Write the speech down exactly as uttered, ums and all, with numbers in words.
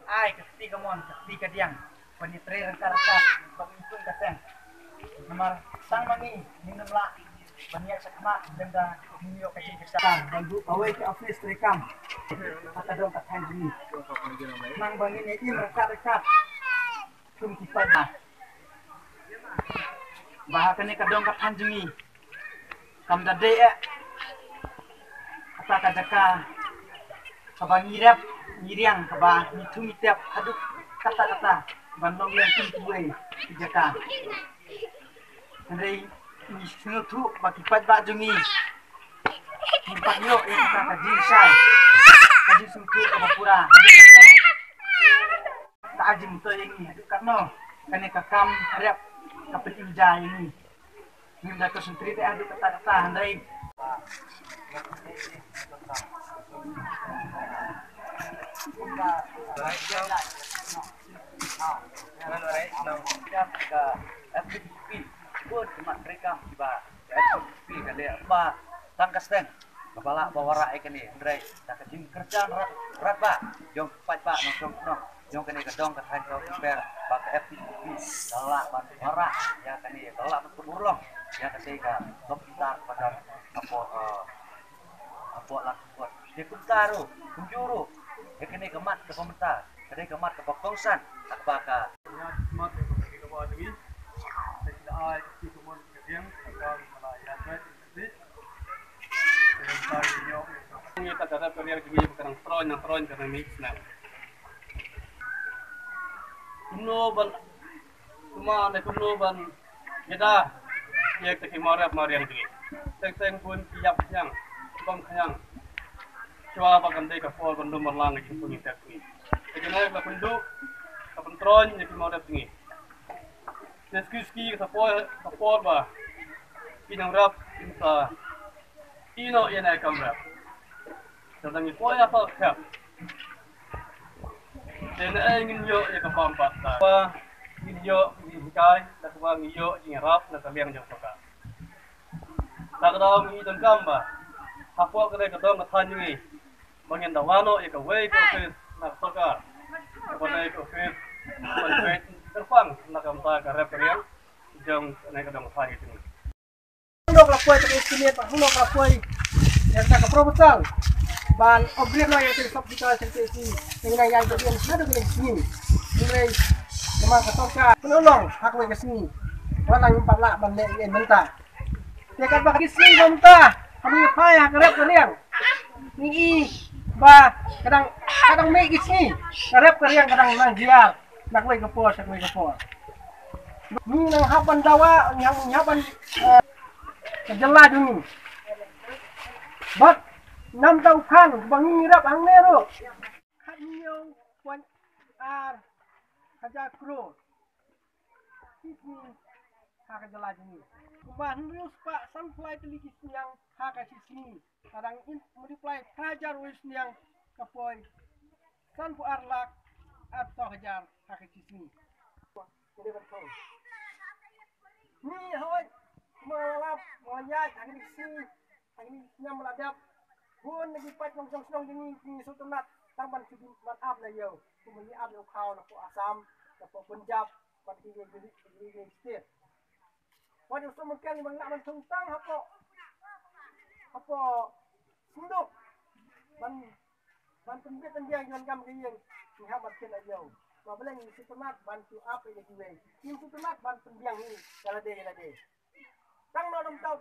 Ai ka kti ka mon, ka kti ka diang, ban ïatrei ryngkat ryngkat bad ngi kum ka seng. Namar tang ma ngi ngim lah ban ïaid shakhmat lymda ngim ïoh ka jingkyrshan ban buh kawei ka office treikam ha ka dong ka thaiñ jong ngi. Nang ba ngin ïa im ryngkat ryngkat kum ki paidbah. Ba ha kane ka dong ka thaiñ jong ngi kam da dei eh kata ka jaka kaba ngi rep ngi riang, kaba ngi thung ngi tep haduh katta katta ban long ïa kum kiwei ki jaka. Hynrei ngi sngewthuh ba ki paidbah jong ngi ngim pat ïoh ïa kata ka jingshai, ka jingsngewthuh kaba pura. Ka jingmyntoi ïa ngi haduh katno kane ka kam rep ka pynïoh ïa ngi. Ngim da concentrate haduh katta katta, hynrei ka F K T P, ka F K T P ka leh ba tang ka seng kaba lah ba wanrah ïa kane, hynrei da ka jingkyrshan rat rat ba jong ki paidbah nongshong shnong jong kane ka dong ka thaiñ ka Umper ba ka F K T P ka lah ban wanrah ïa kane, ka lah ban pynurlong ïa kane ka computer ba don hapoh, eh, hapoh Langkot. Te kumta ruh kumjuh ruh ïa kane ka mat kaba mynta ka dei ka mat kaba kongsan ha kaba ka Ngi ta ka rep ka riang jong ngi ba ka nang troiñ, nang troiñ ka nang mih snem. Kumno ban, kumno ne kumno ban ïada ïa kita ki mawrep mawriang jong ngi. Teng teng bun ki ïap khñiang, ki bam khñiang. Shuwa ba kan dei ka por ban lum ban lang ka jingpynïatep jong ngi. Te kane ka pynduh, ka pyntroiñ ïa ki mawrep jong ngi. Te suki suki ka por, ka por ba ki nongrep kin sa ïehnoh ïa kane ka kam rep. Te dang ïa poi ïa ka khep. Te na ei ngin ïoh ïa ka bam pat ta. Ba ngin ïoh jinghikai, da kaba ngin ïoh jingïarap na ka liang jong sorkar. Da ka daw ngi donkam ba hapoh kane ka dong ka thaiñ ngi ba ngin dawa noh ïa kawei ka office na ka sorkar. Kaba dei ka office ban peit kyrpang na ka bynta ka rep ka riang jong kane ka dong ka thaiñ ngi. Hangno ka la poi ka estimate, hangno ka la poi ïa ka proposal ban upgrade noh ïa ka sub hospital sha ka C H C. Te ngi nang ïaid ka biang haduh kane ka sngi. Hynrei namar ka sorkar pynlong ha kawei ka sngi. Wat la ngim pat lah ban leh ïa mynta. Te katba ka sngi ba mynta ha ngi phai ha ka rep ka riang. Ngi i ba ka dang, ka dang mih ki sngi ka rep ka riang ka dang nang jia na kawei ka por sha kawei ka por. Ngi nang hap ban dawa, ngi hap, ngi hap ban, eh, ka jylla jong ngi. Bad namar u khan ba ngi rep hangne ruh khathynñiew point ar hajar klur. Ki sngi ha ka jylla jong ngi. Kumba hynriew spah sanphew lai tylli ki sniang ha ka shi sngi. Ka dang in multiply phra hajar wei sniang ka poi sanphew ar lak arphew saw hajar ha ka shi sngi. Ngi hoi ma lap ma ïaid ha ka shi sngi. Hangne snem la dep bun na ki paid nongshong shnong jong ngi ki sngewtynnat tang ban shu ban ap na ïew. Kumba ngi ap ïew khaw na poh Assam, na poh Punjab, bad ki, ki, ki, ki state. Wat ïoh sngewthuh ban lah ban thung tang hapoh, hapoh synduk ban, ban pynbit pynbiang ïa ka kam ka ïing. Ngi hap ban kit na ïew. Ba balei ngi sngewtynnat ban shu ap ïa kiwei. Ngi sngewtynnat ban pynbiang hi ïa lade ïa lade. Tang na dong tau